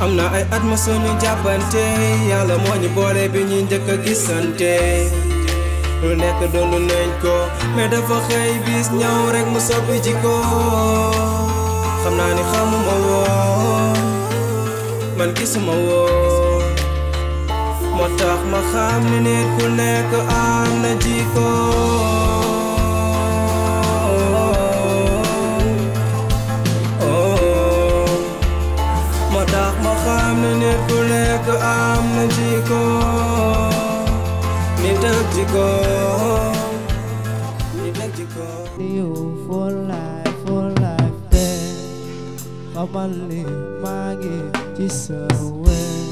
am na ay at ma suñu jàppante yàlla moo ñu boole bi ñuy njëkk a gisante lu nekk doon nañ ko mais dafa xëy bis ñëw rek mu soppi jikko xam naa ni xamuma woon man gisuma woon moo tax ma xam ni nit ku nekk am na jikko nit ku nekk am na jikko nit ak jikko nit ak jikko you for life then xamal ni maa ngi ci sa wet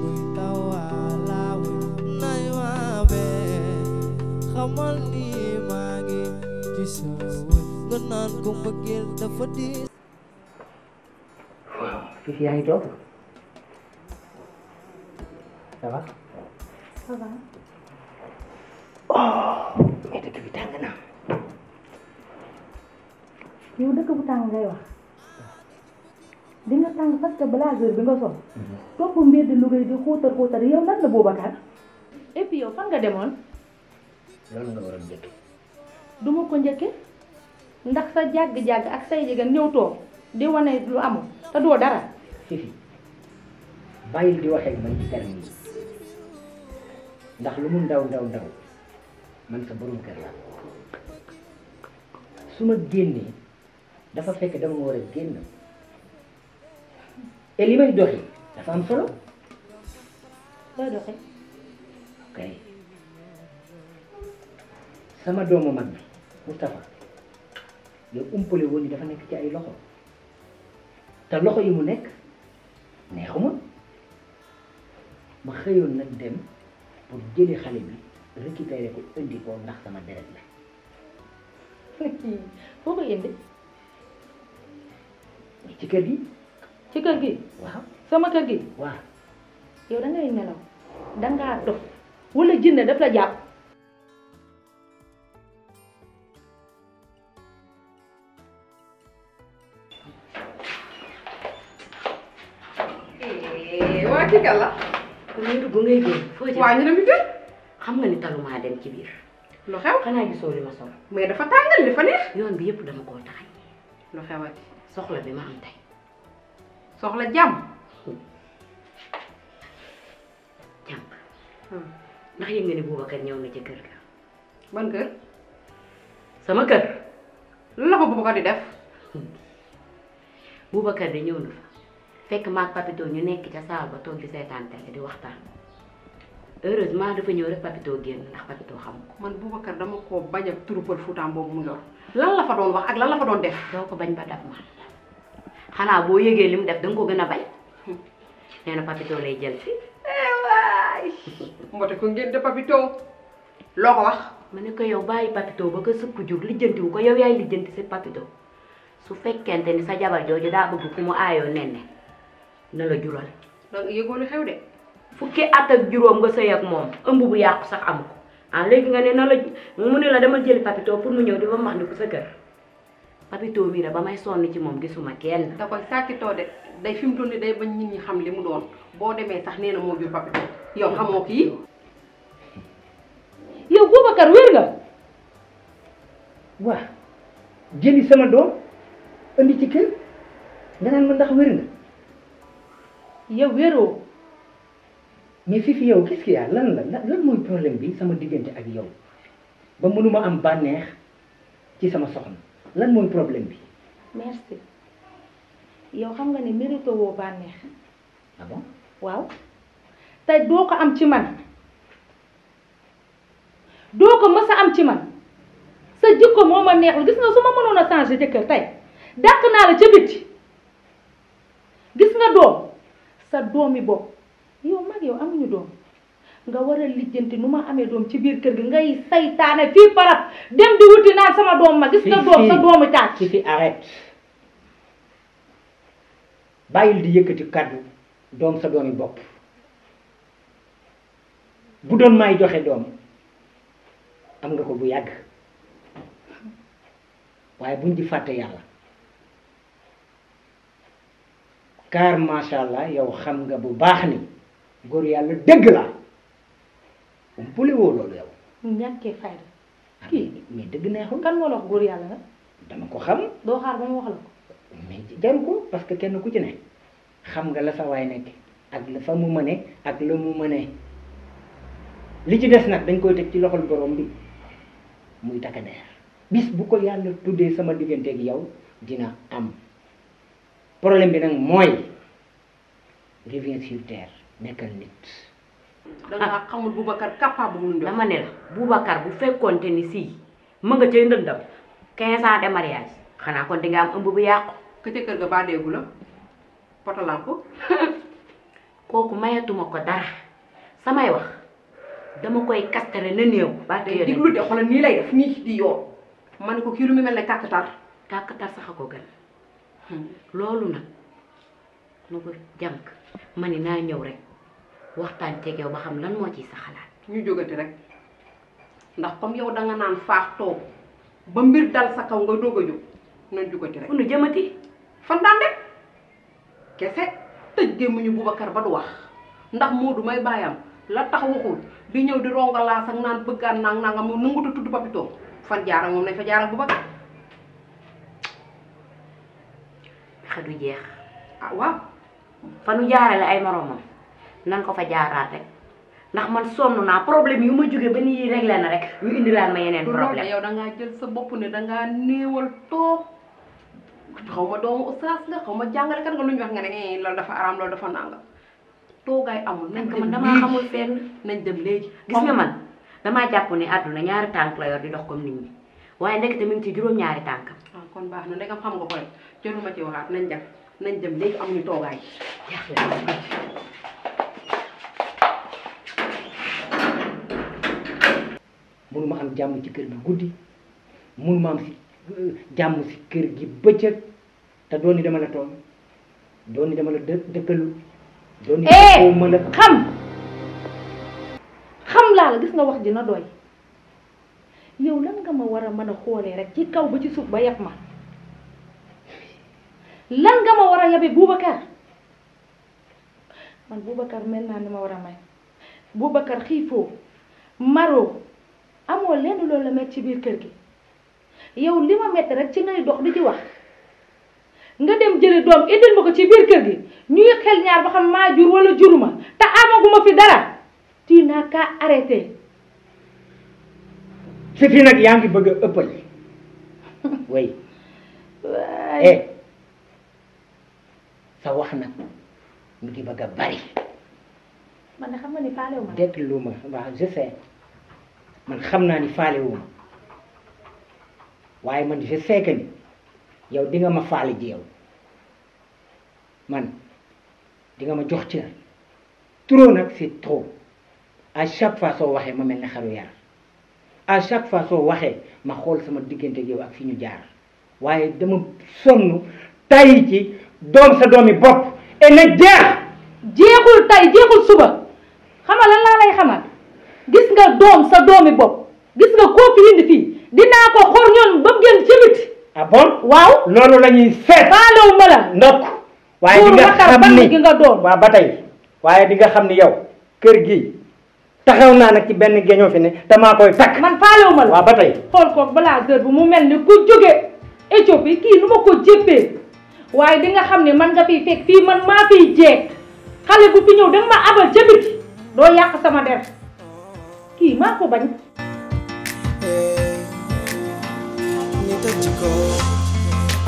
buy tawalaawe nay waabe xamal ni maa ngi ci sa wet nga naan ko mbëggeel dafa diis Fifi yaa ngi toog ça va. ça va. oh mais dëkk bi tàng na. yow dëkk bu tàng ngay wax di nga tàng parce que blazer bi nga sol. topp mbir di Louga di xuutar yow lan la Boubacar. et puis yow fan nga demoon. loolu nga war a njëkk. du ma ko njëkke ndax sa jàgg-jàgg ak say jigéen ñëw toog di wane lu amul te doo dara. Fifi bàyyil di waxee man ci terme yi ndax lu mu ndaw man sa borom kër la su ma génnee dafa fekk dama war a génn et li may doxi dafa am solo. looy doxi. ok sama doomu mag bi Moustapha yow umpale woon ni dafa nekk ci ay loxo te loxo yi mu nekk neexuma ma xëyoon nag dem pour jëli xale bi récupérer ko indi ko ndax sama deret la. foo ko indi. ci kër gi. ci kër gi. waaw sama kër gi. waaw. yow da ngay nelaw dangaa dof wala jinne daf la jàpp. waa kii kan la. ñu dugg ngay génn foo jëm. waa ñu dem itam. xam nga ni taluma dem ci biir. lu xew. xanaa gisoo li ma sol. mais dafa tàngal li fa neex. yoon bi yëpp dama koo taxañ. lu xewati. soxla bi ma am tey. soxla jàmm. jàmm. ndax yëg nga ni Boubacar ñëw na ci kër ga. ban kër. sama kër. lu la ko Boubacar di def. Boubacar de ñëw na fa. fekk maag Papito ñu nekk ca saal ba toog di seetaan télé di waxtaan heureusement dafa ñëw rek Papito génn ndax Papito xam ko. man Boubacar dama koo bañ ak turu pël Fuuta boobu mu yor lan la fa doon wax ak lan la fa doon def. doo ko bañ ba dab ma xanaa boo yëgee li mu def danga ko gën a bañ. nee na Papito lay jël si. waay. mbote ko ngeen de Papito loo ko wax. ma ne ko yow bàyyi Papito ba ko sëkk jug lijjantiwu ko yow yaay lijjanti si Papito su fekkente ni sa jabar jooju daa bëgg ku mu aayoo nenne na la jural. donc yëgoo lu xew de. fukki at ak juróom nga sëy ak moom ëmb bu yàqu sax amu ko ah léegi nga ne na la mu ne la dama jëli Papito pour mu ñëw di ba max ni ko sa kër Papito mii la ba may sonn ci moom gisuma kenn. da koy sàkkitoo de day fi mu toll nii day bañ nit ñi xam li mu doon boo demee sax nee na moo jur Papito yow xamoo kii. yow Boubacar wér nga. waa jëli sama doom indi ci kër nga naan ma ndax wér nga. yow wéroo. mais Fifi yow qu'est-ce qu'il y a lan mooy problème bi sama diggante ak yow ba mënuma am bànneex ci sama soxna lan mooy problème bi. merci yow xam nga ni mérite woo bànneex. ah bon. waaw te doo ko am ci man doo ko mës a am ci man sa jikko moo ma neexul gis nga su ma mënoon a changer jëkkër tey dàq naa la ca biti gis nga doom sa doomi bopp yow mag yow amuñu doom nga war a lijjanti nu ma amee doom ci biir kër gi ngay saytaane fii parab dem di wuti naan sama doom ma gis nga doom sa doomi taat fi arrête bàyyil di yëkkati kàddu doom sa doomi bopp bu doon may joxe doom am nga ko bu yàgg waaye buñ di fàtte yàlla car macha allah yow xam nga bu baax ni góor yàlla dëgg la umpule woo loolu yow. ñàkkee fayda kii mais dëgg neexul. kan moo la wax góor yàlla nga. dama ko xam. doo xaar ba mu wax la ko. mais jaru ko parce que kenn ku ci ne xam nga la sa waay nekk ak la fa mu mëne ak la mu mëne li ci des nag dañ koy teg ci loxol borom bi muy takkandeer bis bu ko yàlla tuddee sama digganteeg yow dina am problème bi nag mooy reviens sur terre nekkal nit. da ngaa xamul Boubacar capable mu ndox. dama ne la Boubacar bu fekkoonte ni si ma nga cay ndëndam 15 ans de mariage xanaa kon di nga am ëmb bu yàqu. ka ca kër ga baa déggu la potolamp kooku mayatuma ko dara samay wax dama koy kastare na néew. ba tey diglu de xoolal nii lay def nii di yoo ma ne ko kii lu mu mel ne kàkkatar. kàkkatar sax a ko gën loolu nag nu ko jànk ma ni naa ñëw rek waxtaan ceeg yow ba xam lan moo ciy sa xalaat. ñu jógati rek ndax comme yow danga naan faax toog ba mbir dal sa kaw nga doog a jóg nañ jógati rek. fu nu jëmati fan daan dem kese tëj gémmuñu Boubacar ba du wax ndax Moodu may bàyyam la tax waxul di ñëw di rongalaas ak naan bëggaan nang nanga moom nanguta tudd papito fan jaar ak moom nañ fa jaar ak Boubacar. xa du jeex. ah waaw. fa nu jaarale ay moromam nan ko fa jaaraat rek ndax man sonn naa problème yu ma jóge ba nii réglé na rek ñu indilaan ma yeneen problème. yow dangaa jël sa bopp ne dangaa néewal toog xaw ma doomu ustaas nga xaw ma jàngalekat nga lu ñu wax nga ne loolu dafa araam loolu dafa nanga toogaay amul. nañ dem man damaa xamul fenn. nañ dem léegi. gis nga man damaa jàpp ne àdduna ñaari tànk la yor di dox comme nit ñi waaye ndekete mi ngi ci juróom-ñaari tànk. ah kon baax na ndegam xam nga ko rek jëluma ci waxaat nañ dem léegi amuñu toogaay. mënuma am jàmm ci kër gi guddi mënuma am si jàmm si kër gi bëccëg te doon ni dama la tooñ doon ni dama la dëkkalu doon ni ma la xam laa la gis nga wax dina doy yow lan nga ma war a mën a xoolee rek ci kaw ba ci suuf ba yab ma lan nga ma war a yabe Boubacar man Boubacar mel naa ni ma war a may Boubacar xiifoo maroo amoo lenn loolu la met ci biir kër gi yow li ma metti rek ci ngay dox di ci wax nga dem jëli doom indil ma ko ci biir kër gi ñuy xel ñaar ba xam maa jur wala juruma te amaguma fi dara tu n'as qu'à arrêter. su fi nag yaa ngi bëgg a ëppal way sa wax nag mu ngi bëgg a bari. man de xam nga ni faale wu ma. déglu ma waaw je sais man xam naa ni faale wu ma waaye man je sais que ni yow di nga ma faale ji yow man di nga ma jox cër trop nag c'est trop à chaque fois soo waxee ma mel ne xaru yar à chaque fois soo waxee ma xool sama diggante ak yow ak fi ñu jaar waaye dama sonn tay ci doom sa doomi bopp et na jeexul tay jeexul suba xamal lan laa lay xamal gis nga doom sa doomi bopp gis nga koo fi indi fii dinaa ko xor ñoon ba mu génn ci biti. ah bon waaw loolu la ñuy seet. faalewu ma la ndokk waaye di nga xam ni gi nga doon waaw ba tey waaye di nga xam ni yow kër gi taxaw naa nag ci benn géñoo fi ne te maa koy takk. man faalewu ma la waaw ba tey xool koog balaa heure bu mu mel ni ku jóge Éthiopie kii nu ma ko jéppee waaye di nga xam ne man nga fiy fekk fii man maa fiy jeeg xale bu fi ñëw danga ma abal ca biti doo yàq sama der kii maa ko bañ. ñu tëj ko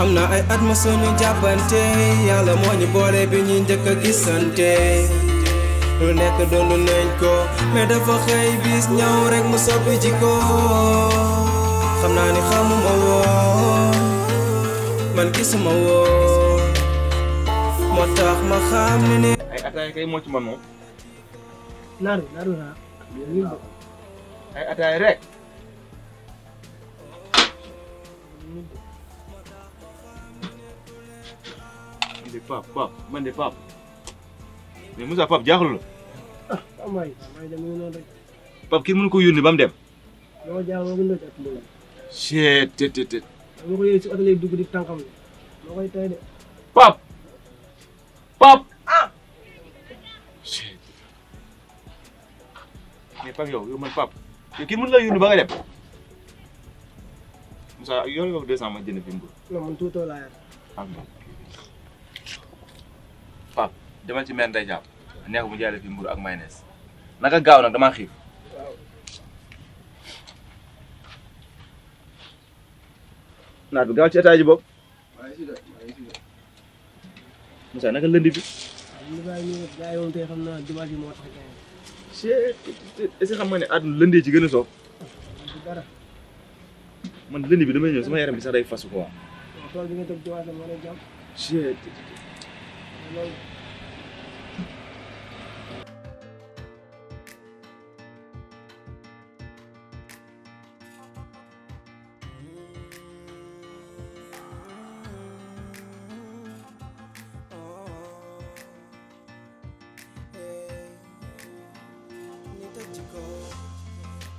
am na ay at ma suñu jàppante yàlla moo ñu boole bi ñuy njëkk a gisante lu nekk doon nañ ko mais dafa xëy bis ñëw rek mu soppi jikko xam naa ni xamuma woon man gisuma woon moo tax ma xam ne ataaya kay moo ci man moom. Naru ay ataaya rek. man de Pape mais Moussa Pape jaaxlu la. amay dem noonu rek. Pape kii mënu ko yónni ba mu dem. dama jaaxal ma gën a jàpp mu chee te. dama ko yëg si atelier dugg di tànkam moo koy tay de. Pape chee mais Pape yow man Pape yow kii mën la yónni ba nga dem. Moussa yow nga ko 200 ma jënd fi mu. non man tuutoo laa yor. Pape demal ci mère Ndeye Diab neex mu jaay la fi mburu ak mayonnaise naka gaaw nag damaa xiif. naat bi gaaw ci étage boobu. Moussa naka lënd bi. li bàyyi nii rek gars yi moom tey xam naa dimanche bi moo tax gars yi. est-ce que xam nga ne àdduna lëndee ci gën a soof. dara. man lënd bi damay ñëw sama yaram bi sax day fasu quoi. tool bi nga toog dimanche moo lay jàmm. loolu.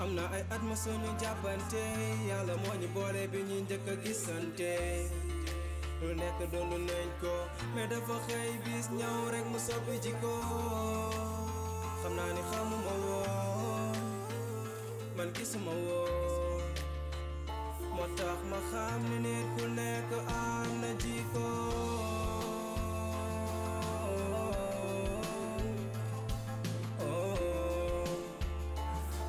am na ay at ma suñu jàppante yàlla moo ñu boole bi ñu njëkk a gisante lu nekk doon nañ ko mais dafa xëy bis ñëw rek mu soppi jikko xam naa ni xamuma woon man gisuma woon moo tax ma xam ne nit ku nekk am na jikko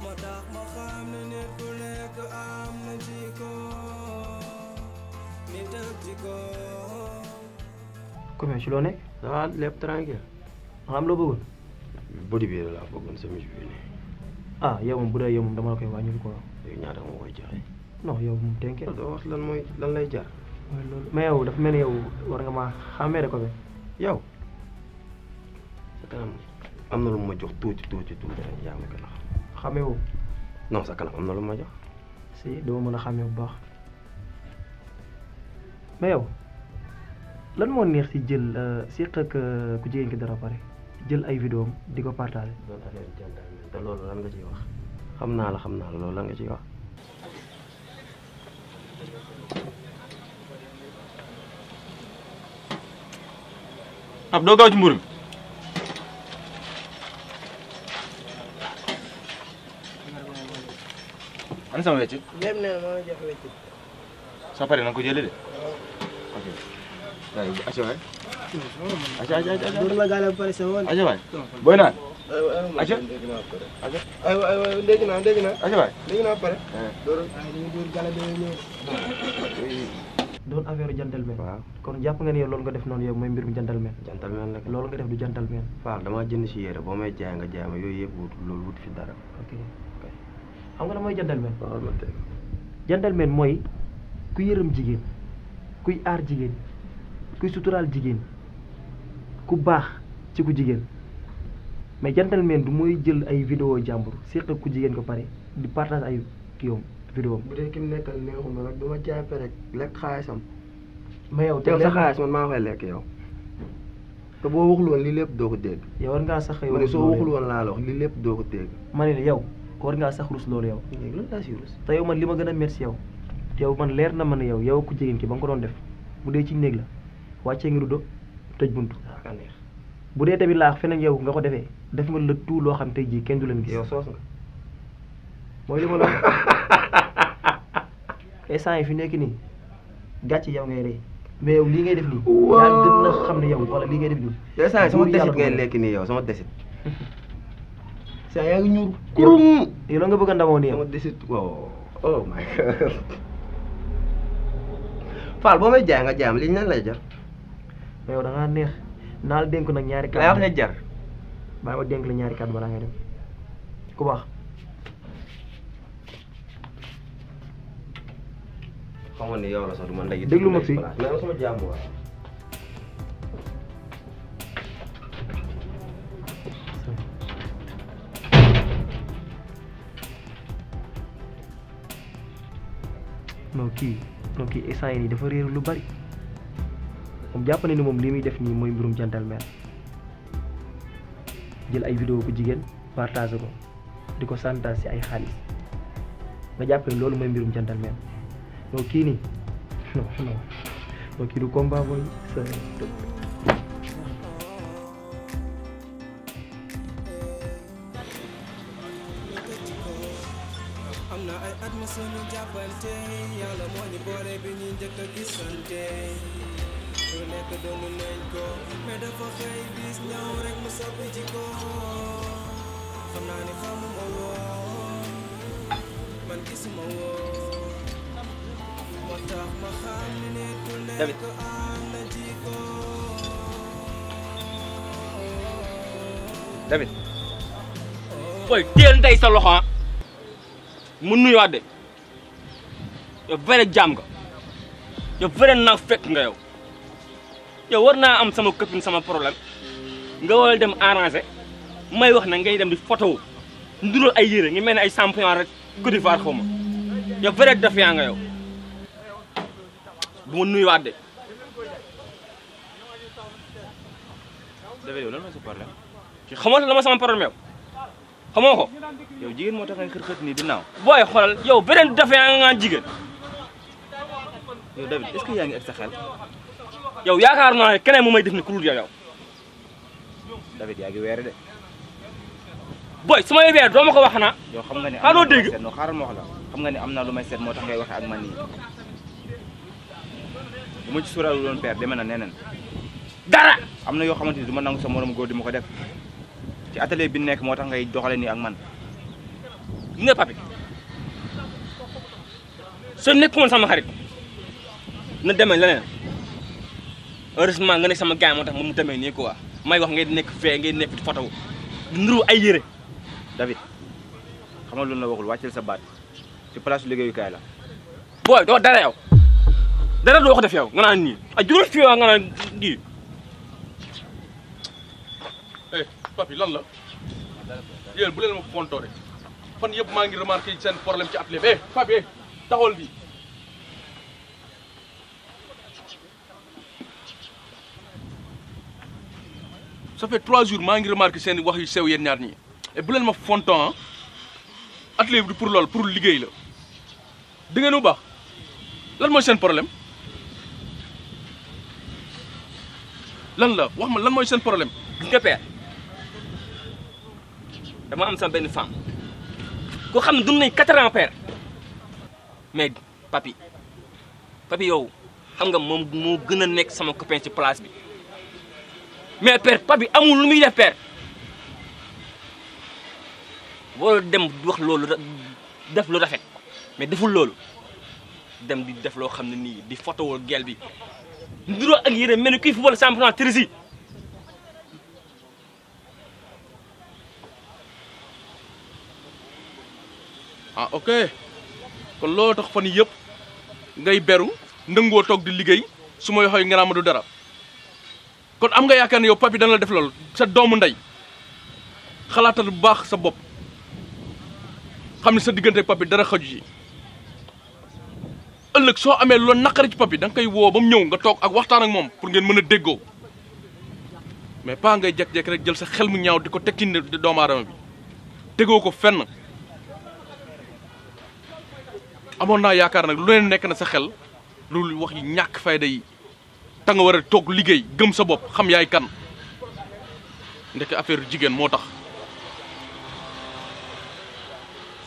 moo tax ma xam ne nit ku nekk am na jikko nit ak jikko. Comment ci loo nekk. ça va lépp tranquille. xam loo bëggoon. body bi laa bëggoon chemise bi nii. ah yow moom bu dee yow moom dama la koy wàññil quoi. yow ñaata nga koy joxe. non yow moom tënkee. doo wax lan lay jar. mooy loolu mais yow dafa mel ni yow war nga maa xàmmee rek ko be. yow sa kanam am na lu ma jox tuuti rek yaa ma gën a xam. xàmmee woo. non sa kanam am na lu ma jox. si dama mën a xàmmee bu baax mais yow lan moo neex si jël seq ak ku jigéen ki dara pare jël ay vidéo am di ko partagé. loolu affaire gentleman te loolu lan nga ciy wax. xam naa la loolu lan nga ciy wax. ab doo gaaw ci mburu mi. an sama wecc. lépp nee na maa ngi jox wecc. soo paree na nga ko jëlee de. ok waaye acca waay. acca. dóor la gaale ba pare sa woon. acca waay booy naan. acca. aywa dégg naa. acca waay. dégg naa pare. dóor dañuy dóor gaale ba ñëw. doon affaire gentleman. waaw kon jàpp nga ni yow loolu nga def noonu yow mooy mbirum gentleman. gentleman la. loolu nga def du gentleman. Fall damaa jënd si yére boo may jaay nga jaay ma yooyu yëpp loolu wut fi dara. ok xam nga la mooy gentleman. waaw ma teg. gentleman mooy ku yërëm jigéen kuy aar jigéen kuy suturaal jigéen ku baax ci ku jigéen mais gentleman du mooy jël ay vidéo jàmbur séq ku jigéen ko pare di partage ay kiiwam vidéo am. bu dee ki mu nekkal neexuma nag dama jaay rek lekk xaalisam. mais yow te sa xaalis man maa koy lekk yow. te boo waxul woon lii lépp doo ko dégg. yow war ngaa sax yow ma ne soo waxul woon laa la wax lii lépp doo ko dégg. ma ne la yow war ngaa sax rus loolu yow. léegi loolu laa si rus. te yow man li ma gën a merci yow man leer na ma ne yow ku jigéen ki ba nga ko doon def bu dee ci néeg la wàccee ngi rudo tëj buntu. ka neex. bu dee tamit laax feneen yow nga ko defee def nga la tout loo xam tey jii kenn du leen gis. yow soos nga. mooy li ma la instant yi fi nekk nii gàcce yow ngay rey mais yow lii ngay def nii. waaw yaa gën na xam ne yow wala lii ngay def nii. yow saa sama desit ngay lekk nii yow sama desit. saa yaa ngi ñuur kurum. yow la nga bëgg a ndamoo nii yow. sama desit oh my god. Fall boo may jaay nga jaam lii ñan lay jar. mais yow da ngaa neex naal dénk nag ñaari kàddu. lay wax ne jar. bàyyi ma dénk la ñaari kàddu balaa ngay dem ku baax. xamoon ni yow la sax du man léegi. déglu ma fii mais sama jàmm waa. non kii instant yi nii dafa réer lu bari moom jàpp na ni moom li muy def nii mooy mbirum gentleman jël ay vidéo bu jigéen partagé ko di ko santaas ci ay xaalis nga jàpp ne loolu mooy mbirum gentleman non kii nii non kii du combat booy sa am na ay at ma suñu jàppante yàlla moo ñu boole bi ñu njëkk a gisante lu nekk doon nañ ko mais dafa xëy bis ñëw rek mu soppi jikko xam naa ni xamuma woon man gisuma woon moo tax ma xam ni nit ku nekk am na jikko. David booy teel ndey sa loxo mu nuyuwaat de yow vrai jaam nga yow vrai naa fekk nga yow war naa am sama copine sama problème nga war a dem arranger may wax na ngay dem di photo ndural ay yére ngi mel ne ay champion rek Côte d'Ivoire xaw ma yow vrai défiant nga yow bu ma nuyuwaat de. David yow lan mooy sa problème. xamoo la ma sama problème yow xamoo ko. yow jigéen moo tax ngay xër-xër nii di naaw. booy xoolal yow beneen défiant nga jigéen. yow David est-ce que yaa ngi ak sa xel. yow yaakaar naa ne keneen mu may def ni ku dul yow. David yaa ngi weere de. booy su may weer doo ma ko wax na. yow xam nga ne xaaral dégg xaaral ma wax la xam nga ne am na lu may seet moo tax ngay waxe ak man nii. bu ma ci sóoraale doon père demee na neneen. dara. am na yoo xamante ni du ma nangu sa morom góor di ma ko def ci atelier bi nekk moo tax ngay doxale nii ak man. nga papi soo nekkoon sama xarit na demee leneen heureusement nga ne sama gars moo tax mu demee nii quoi may wax ngay nekk fee ngay nekk di photo di nuru ay yére. David xamal lu la waxul wàccel sa baat ci place liggéeyukaay la. booy doo dara yow dara doo ko def yow nga naan nii a juróom fii nga naan nii. eh papi lan la yéen bu leen ma fontoo rek fan yëpp maa ngi remarqué seen problème ci atelier bi eh papi eh taxawal bi ça fait 3 jours maa ngi remarqué seen wax yu sew yéen ñaar ñi et bu leen ma fonton atelier bi pour loolu pour liggéey la da ngeen bu baax lan mooy seen problème lan la wax ma lan mooy seen problème. gis nga père dama am sama benn femme koo xam ne dund nañ 4 ans père mais papi yow xam nga moom moo gën a nekk sama copain ci place bi mais père papi amul lu muy def père wala dem wax loolu def lu rafet mais deful loolu dem di def loo xam ne nii di photo gel bi ndiroo ak yére mel ni kuy football championnat Tunisie. ah ok kon loolu tax fan yëpp ngay beru ndëngoo toog di liggéey su ma yoxoy nga naa ma du dara kon am nga yaakaar ne yow papi dana la def loolu sa doomu ndey xalaatal bu baax sa bopp xam ne sa diggante papi dara xaju ji ëllëg soo amee loolu naqari ci papi da nga koy woo ba mu ñëw nga toog ak waxtaan ak moom pour ngeen mën a déggoo mais pas ngay jekk-jekk rek jël sa xel mu ñaaw di ko tekki ne doomu aadama bi tegoo ko fenn amoon naa yaakaar nag lu leen nekk na sa xel loolu wax yi ñàkk fayda yi ta nga war a toog liggéey gëm sa bopp xam yaay kan ndeke affaire jigéen moo tax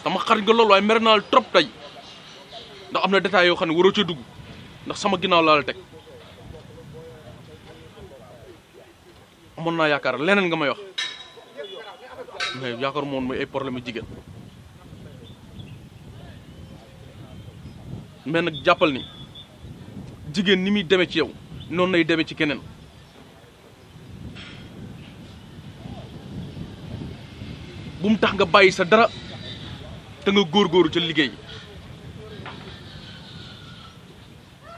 sama xarit nga loolu waaye mer naa la trop tey ndax am na détails yoo xam ne waroo ca dugg ndax sama ginnaaw laa la teg amoon naa yaakaar leneen nga may wax mais yaakaar moom mooy ay problème yu jigéen mais nag jàppal ni jigéen ni muy demee ci yow noonu lay demee ci keneen bu mu tax nga bàyyi sa dara te nga góorgóoru ca liggéey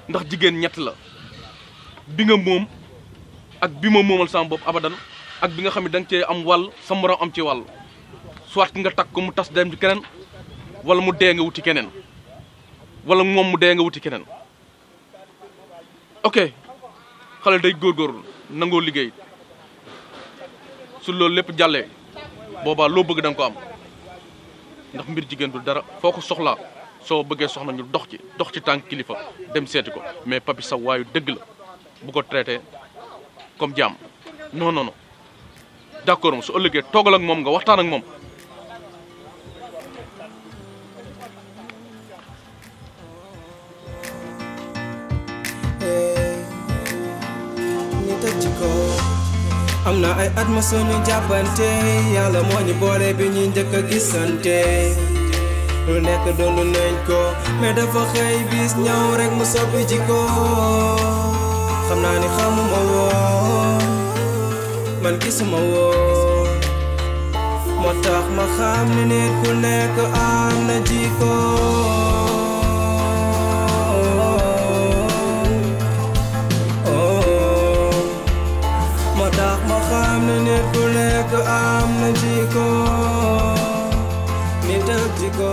ndax jigéen ñett la bi nga moom ak bi ma moomal sama bopp abadan ak bi nga xam ne da nga cee am wàll sa morom am ci wàll soit nga takk ko mu tas dem ci keneen wala mu dee nga wuti keneen wala moom mu dee nga wuti keneen ok xale day góorgóorlu nangoo liggéey su loolu lépp jàllee boobaa loo bëgg da nga ko am ndax mbir jigéen du dara foo ko soxlaa soo bëggee soxna ñu dox ci tànk kilifa dem seeti ko mais papi sa waayu dëgg la bu ko traité comme jaam non non non d'accord su ëllëgee toogal ak moom nga waxtaan ak moom. am na ay at ma suñu jàppante yàlla moo ñu boole bi ñuy njëkk a gisante lu nekk dund nañ ko mais dafa xëy bis ñëw rek mu soppi jikko xam naa ni xamuma woon man gisuma woon moo tax ma xam ni nit ku nekk am na jikko moo tax ma xam ni nit ku nekk am na jikko nit ak jikko